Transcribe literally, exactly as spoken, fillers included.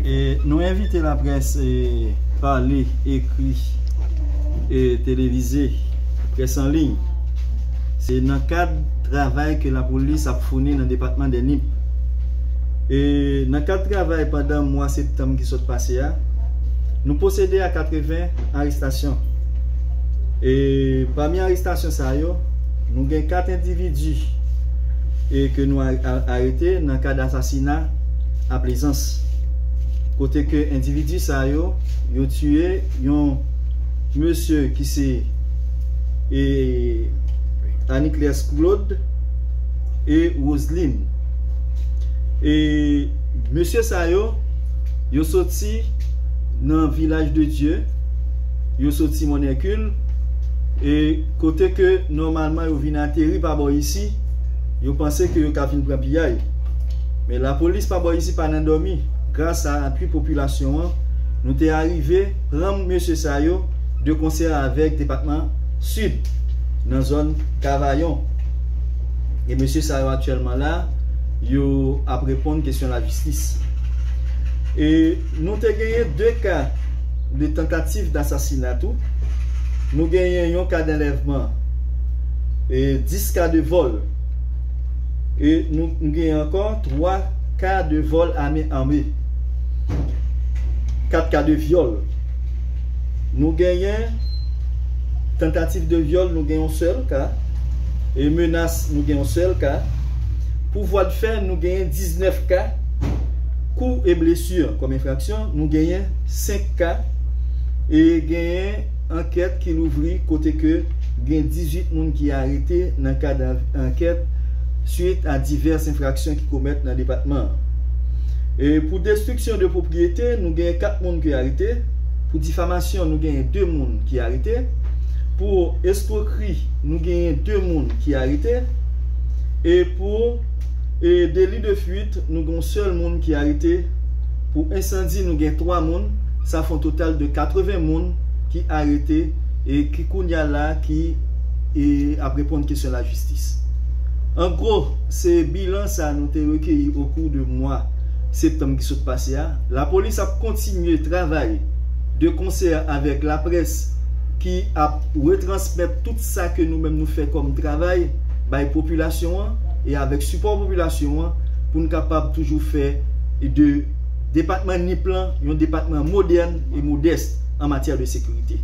E nou envite laprès, e, pale, ekri, e televize, près an liy. Se nan kad travay ke lapolis ap founi nan depatman de Nip. E nan kad travay pandan mwa septanm ki sot pase a, nou pwosede a katreven arestasyon. E pami arestasyon sa yo, nou gen kat endividi e ke nou a- a- arete nan kad asasina a Plezans. Kote ke endividi sa yo, yo tiye yon mesye ki se, e, Aniclès Claude e Roseline. E mesye sa yo, yo soti nan Vilaj de Dye, yo soti Mònèkil, e kote ke nòmalman yo vin ateri pa bò isi, yo panse ke yo ka vin pran piyay. Men lapolis pa bò isi pa nan dòmi. Gras a apui popilasyon an, nou te arive pran mesye sa yo de konsè avèk depatman Sid, nan zòn Kavayon. E mesye sa yo aktyèlman la, yo ap reponn kesyon lajistis. E nou te genyen de ka de tantativ dasasina tou. Nou genyen yon ka danlèvman, e dis ka de vòl. E nou, nou genyen ankò twa ka de vòl ame ame, kat ka de vyòl. Nou genyen tantativ de vyòl, nou gen yon sèl ka. E menas, nou gen yon sèl ka. Pou vwa de fè, nou genyen diznèf ka. Kou e blesi kòm enfraksyon, nou genyen senk ka. E genyen ankèt ki louvri kote ke gen dizuit moun ki arete nan kad ankèt swit a divès enfraksyon ki komèt nan depatman an. E pou destriksyon de pwopriyete, nou genyen kat moun ki arete. Pou difamasyon, nou genyen de moun ki arete. Pou eskwokri, nou genyen de moun ki arete. E pou, e, deli de fuit, nou gen yon sèl moun ki arete. Pou ensandi, nou gen twa moun. Sa fè yon total de katreven moun ki arete e ki kounye a la ki, e, ap reponn kesyon lajistis. An gwo, se bilan sa nou te rekeyi o kou de mwa septanm ki sot pase a. Lapolis ap kontinye travay de konsè avèk laprès ki ap retransmèt tout sa ke nou menm nou fè kòm travay bay popilasyon an e avèk sipò popilasyon an pou n kapab toujou fè de depatman Nip lan yon depatman modèn e modès an matyè de sekirite.